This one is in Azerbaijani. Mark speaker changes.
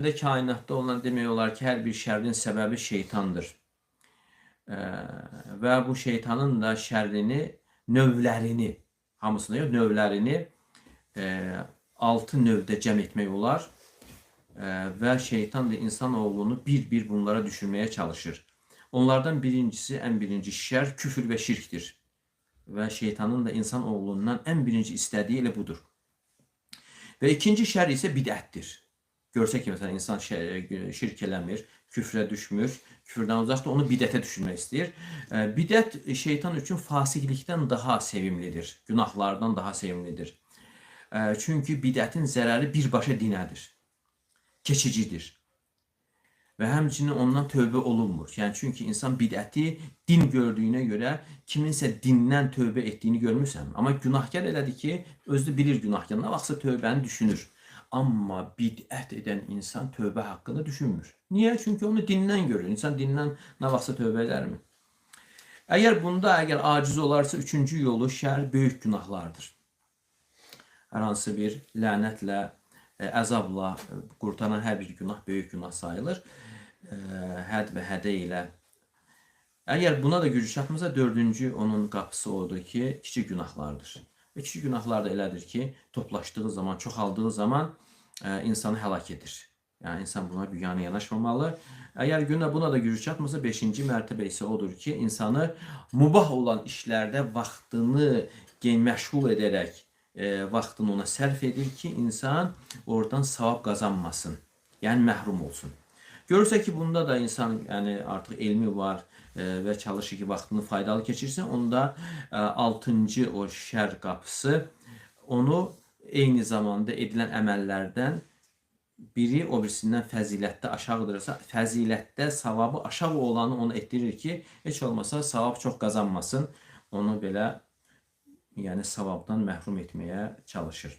Speaker 1: Əslində kainatda olan demək olar ki, hər bir şərrin səbəbi şeytandır. Və bu şeytanın da şərrini, növlərini, hamısını yox, növlərini 6 növdə cəm etmək olar. Və şeytan da insanoğlunu bir-bir bunlara düşürməyə çalışır. Onlardan birincisi, ən birinci şər küfür və şirkdir. Və şeytanın da insanoğlundan ən birinci istədiyi elə budur. Və ikinci şər isə bidətdir. Görsə ki, məsələn, insan şirk eləmir, küfrə düşmür, küfrdən uzaqdır, onu bidətə düşürmək istəyir. Bidət şeytan üçün fasiqlikdən daha sevimlidir, günahlardan daha sevimlidir. Çünki bidətin zərəri birbaşa dinədir, keçicidir. Və həmçinin ondan tövbə olunmur. Yəni çünki insan bidəti din gördüyünə görə kiminsə dindən tövbə etdiyini görmüsən. Amma günahkar elədir ki, özü bilir günahkar. Nə vaxtsa tövbəni düşünür. Amma bidət edən insan tövbə haqqında düşünmür. Niyə? Çünki onu dindən görür. İnsan dindən nə vaxtsa tövbə edərmi? Əgər bunda əgər aciz olarsa, üçüncü yolu şər böyük günahlardır. Hər hansı bir lənətlə, əzabla qurtaran hər bir günah böyük günah sayılır. Hədd və hədə ilə. Əgər buna da gücü çatmasa, dördüncü onun qapısı odur ki, kiçik günahlardır. Və kiçik günahlar da elədir ki, toplaşdığı zaman, çoxaldığı zaman insanı həlak edir. Yəni insan buna biganə yanaşmamalı. Əgər günə buna da gücü çatmasa, beşinci mərtəbə isə odur ki, insanı mubah olan işlərdə vaxtını məşğul edərək vaxtını ona sərf edir ki, insan oradan savab qazanmasın. Yəni məhrum olsun. Görürsə ki, bunda da insan yəni artıq elmi var və çalışır ki, vaxtını faydalı keçirsin, onda 6-cı o şər qapısı onu eyni zamanda edilən əməllərdən biri o birisindən fəzilətdə aşağıdırsa, fəzilətdə savabı aşağı olanı onu etdirir ki, heç olmasa savab çox qazanmasın, onu belə yəni savabdan məhrum etməyə çalışır.